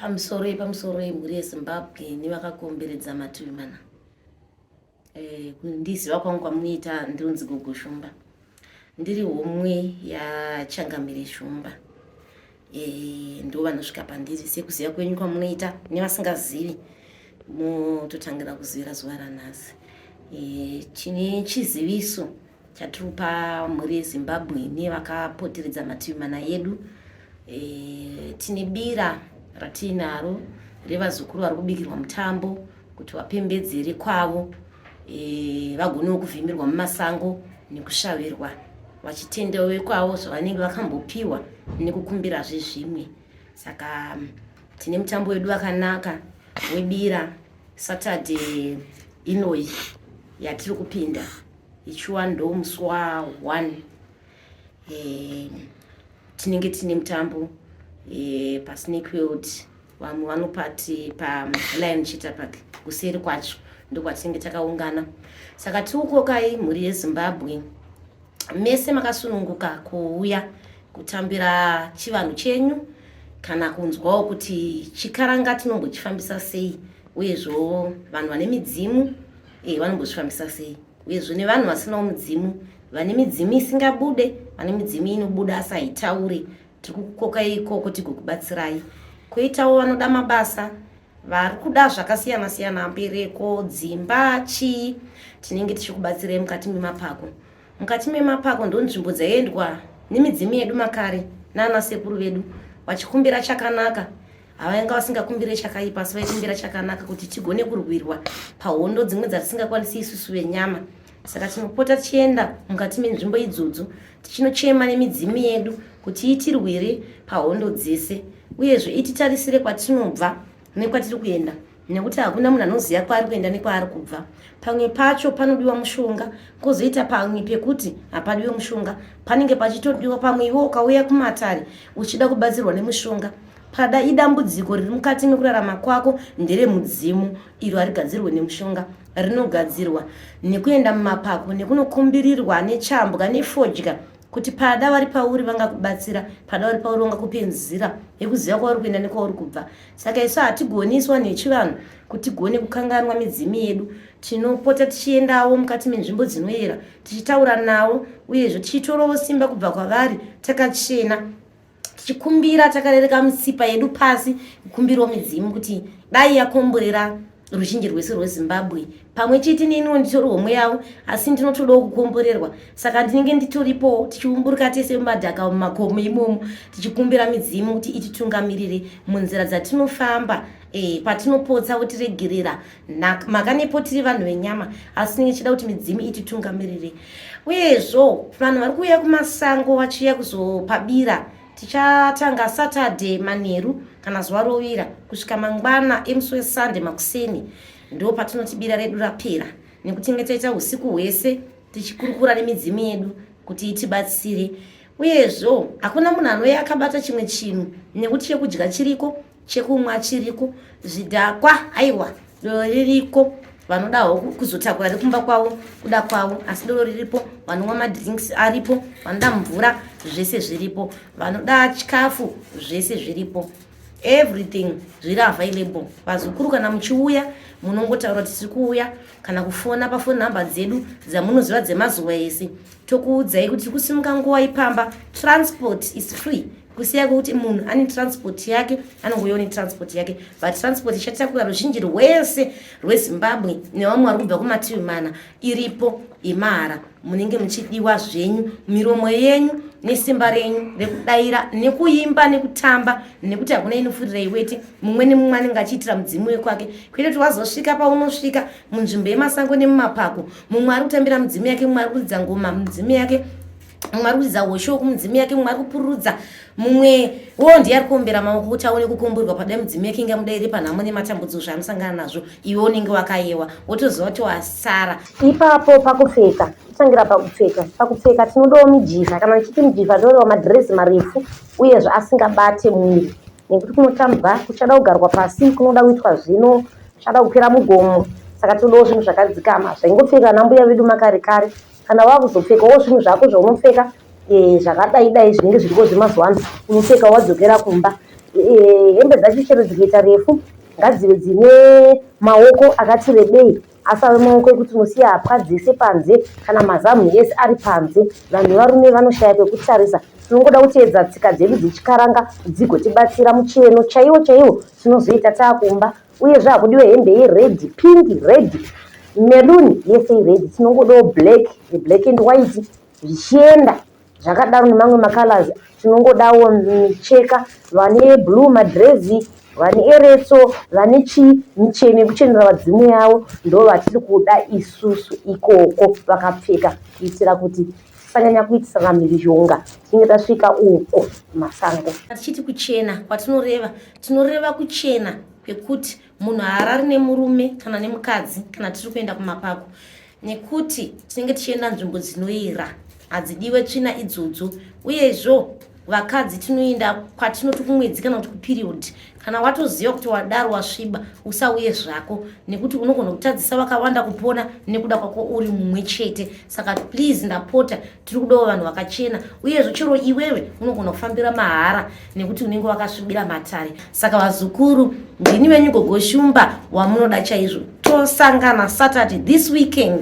Pamusoroi pamusoroi mhuri yeZimbabwe nevakakomberedza mativi mana. Eh, kundiziva kwangu kwamunoita ndinonzi Gogo Shumba. Ndiri homwe yaChangamire Shumba. Eh, ndo vanosvika pandiri sekuziva kwenyu kwamunoita nevasingazivi mototangira kuzivira zuva ranhasi. Eh, chine chiziviso chatiri kupa mhuri yezimbabwe nevakapoteredza mativi mana edu e, tine bira ratiinaro revazukuru vari kubikirwa mutambo kuti vapembedzere kwavo e, vagonewo kuvhimirwa mumasango nekushavirwa vachitendawo vekwavo zvavanenge vakambopiwa nekukumbirazve zvimwe saka tine mutambo wedu wakanaka webira saturday inoyi yatiri kupinda ichiwa ndomusi wa 1 e, tinenge tine mutambo e, pasnake world vamwe vanopati palion cheater park kuseri kwacho ndokwatinenge takaungana saka tiri mhuri yezimbabwe mese makasununguka kuuya kutambira chivanhu chenyu kana kunzwawo kuti chikaranga tinombochifambisa sei uyezvo vanhu vane midzimu e, vanombozvifambisa sei uyezvo nevanhu vasinawo mudzimu vane midzimu isingabude vane midzimu inobuda asi haitaure tiri kukukokai ikoko tigokubatsirai koitawo vanoda mabasa vari kuda zvakasiyana siyana mbereko dzimba chii tinenge tichikubatsirai mukati memapako mukati memapako ndonzvimbo dzaiendwa nemidzimu yedu makare nana sekuru vedu vachikumbira chakanaka havainga vasingakumbire chakaipa asi vaikumbira chakanaka kuti tigone kurwirwa pahondo dzimwe dzatisingakwanisi isusu venyama saka tinopota tichienda mukati menzvimbo idzodzo tichinochema nemidzimu yedu kuti itirwire pahondo dzese uyezve ititarisire kwatinobva nekwatiri kuenda nekuti hakuna munhu anoziva kwaari kuenda nekwaari kubva pamwe pacho panodiwa mushonga kozoita pamwe pekuti hapadiwe mushonga panenge pachitodiwa pamwe iwe ukauya kumatare uchida kubatsirwa nemushonga pada idambudziko riri mukati mekurarama kwako nderemudzimu iro harigadzirwe nemushonga rinogadzirwa nekuenda mumapako nekunokumbirirwa nechambwa nefodya kuti pada vari pauri vangakubatsira pada vari pauri vangakupe nzira yekuziva kwauri kuenda nekwauri kubva saka isu hatigoni isu vanhu vechivanhu kuti tigone kukanganwa midzimu yedu tinopota tichiendawo mukati menzvimbo dzinoyera tichitaura navo uyezve tichitorawo simba kubva kwavari takachena tichikumbira takarereka mitsipa yedu pasi kukumbirawo midzimu kuti dai yakomborera ruzhinji rwese rwezimbabwe pamwe chete neniwo nditori homwe yavo asi ndinotodawo kukomborerwa saka ndinenge nditoripowo tichiumburuka tese mumadhaka mumakomo imomo tichikumbira midzimu kuti ititungamirire munzira dzatinofamba e, patinopotsa votiregerera makanepo tiri vanhu venyama asi tinenge tichida kuti midzimu ititungamirire uyezvo vanhu vari kuuya kumasango vachiuya kuzopabira tichatanga saturday manheru kana zuva rovira kusvika mangwana emusi wesunday makuseni ndo patinoti bira redu rapera nekuti tinge taita usiku hwese tichikurukura nemidzimu yedu kuti itibatsire uyezvo hakuna munhu anouya akabata chimwe chinhu nekuti chekudya chiriko chekumwa chiriko zvidhakwa aiwa doro ririko vanodawo kuzotakura rekumba kwavo kuda kwavo asi doro riripo vanomwa madrinks aripo vanoda mvura zvese zviripo vanoda chikafu zvese zviripo everything zviri available vazukuru kana muchiuya munongotaura kuti tiri kuuya kana kufona pafoni nhamba dzedu dzamunoziva dzemazuva ese tokuudzai kuti tiri kusimuka nguva ipamba transport is free kusiya kwekuti munhu ane transport yake anongouyawo netransport yake but transport ichatakura ruzhinji rwese rwezimbabwe nevamwe vari kubva kumativi mana iripo yemahara munenge muchidiwa zvenyu miromo yenyu nesimba renyu rekudaira nekuimba nekutamba nekuti hakuna inofurira iwete mumwe nemumwe anenge achiitira mudzimu wekwake kwete kuti wazosvika paunosvika munzvimbo yemasango nemumapako mumwe ari kutambira mudzimu yake mumwe ari kuridza ngoma mudzimu yake mumwe ari kuridza hosho kumudzimu yake mumwe ari kupururudza mumwe wo ndiye ari kuombera maoko kuti aone kukomborwa pada mudzimu yake ingamudaire panhamo nematambudziko zvaanosangana nazvo iwe unenge wakayewa wotoziva kuti wasara ipapo pakupfeka kutangira pakupfeka pakupfeka tinodawo mijivha kana ndichiti mijivha tinodawo madhirezi marefu uyezve asingabate muviri nekuti kunotambwa kuchada kugarwa pasi kunoda kuitwa zvino kuchada kukwira mugomo saka tinodawo zvinhu zvakadzikama zvaingopfeka ana mbuya vedu makare kare kana wakuzopfekawo zvinhu zvako zvaunopfeka eh, zvakadai dai zvinenge zviriko zvemazuva ano unopfeka wadzokera kumba. Eh, hembe dzacho chero dzikaita refu ngadzive dzine maoko akati rebei asave maoko ekuti unosiya hapwa dzese panze kana mazamu ese ari panze vanhu varume vanoshaya kwekutarisa tinongoda kuteedza tsika dzedu dzechikaranga dzigotibatsira mucheno chaiwo chaiwo tinozoita taakumba uyezve hakudiwe hembe yered pink red maroon yese ired tinongodawo black black and white zvichienda zvakadaro nemamwe macolors tinongodawo micheka vane blue madrezi vane eretso vane chii micheno yekuchenera vadzimu yavo ndo vatiri kuda isusu ikoko vakapfeka kuitira kuti tisanyanya kuitisana mhirizhonga tinenge tasvika uko masango tichiti kuchena kwatinoreva tinoreva kuchena kwekuti munhu haarari nemurume kana nemukadzi kana tiri kuenda kumapako nekuti tinenge tichienda nzvimbo dzinoera hadzidiwe tsvina idzodzo uyezvo vakadzi tinoenda kwatinoti kumwedzi kana kuti kuperiod kana watoziva kuti wadaro wasviba usauye zvako nekuti unogona kutadzisa vakawanda kupona nekuda kwako uri mumwe chete saka please ndapota tiri kudawo vanhu vakachena uyezvo chero iwewe unogona kufambira mahara nekuti unenge wakasvibira matare saka vazukuru ndini venyu gogo shumba wamunoda chaizvo tosangana saturday this weekend.